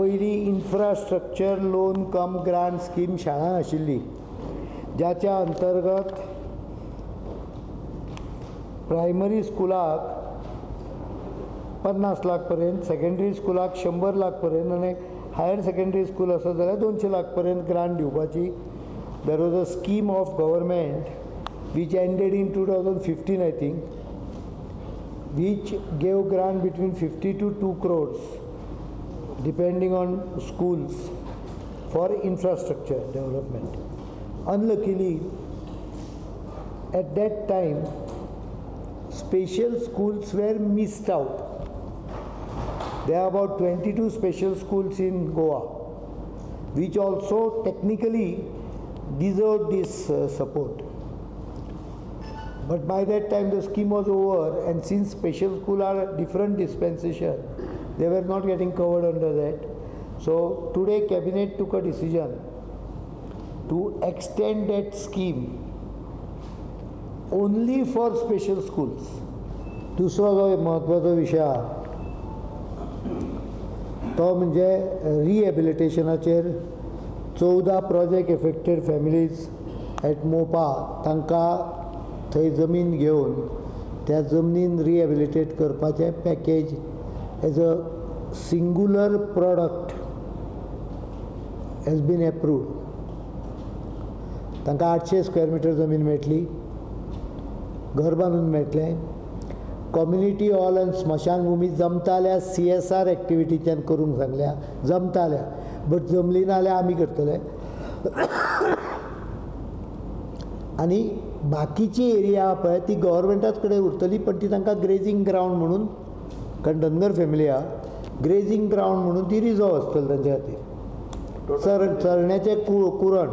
पयलीं infrastructure loan cum grant scheme शाळांक आशिल्ली, ज्याच्या अंतर्गत प्रायमरी स्कुलाक 50 लाख पर्यंत, सेकेंडरी स्कुलाक 100 लाख पर्यंत आनी हायर सेकेंडरी स्कूल आसत जाल्यार 200 लाख पर्यंत ग्रांट दिवपाची. There was a scheme of government which ended in 2015 I think, which gave grant between 50 to 2 crores depending on schools for infrastructure development. Unluckily, at that time, special schools were missed out. There are about 22 special schools in Goa, which also technically deserved this support. But by that time the scheme was over, and since special schools are a different dispensation, they were not getting covered under that. So today cabinet took a decision to extend that scheme only for special schools. दुसरो जो म्हत्वाचो विशय आहा तो म्हणजे रिहेबिलिटेशनाचेर 14 project affected families at Mopa तांकां थंय जमीन घेवन त्या जमनीन रिहेबिलिटेट करपाचें package as a singular product has been approved. तांकां 800 स्क्वेअर मिटर जमीन मेळटली, घर बांदून मेळटलें, कम्युनिटी हॉल आनी स्मशानभुमी जमता सी एस आर एक्टिविटीच्यान करूंक सांगल्या, जमता बट जमली ना जाल्यार आमी करतले. आनी बाकीची एरिया पळय ती गव्हर्मेंटाच कडेन उरतली, पण ती तांकां ग्रेजींग ग्रावंड म्हणून, कारण धनगर फॅमिली आहा, ग्रेजींग ग्रावंड म्हणून ती रिजर्व आसतली तांच्या खातीर. चरण्याचें कुरण.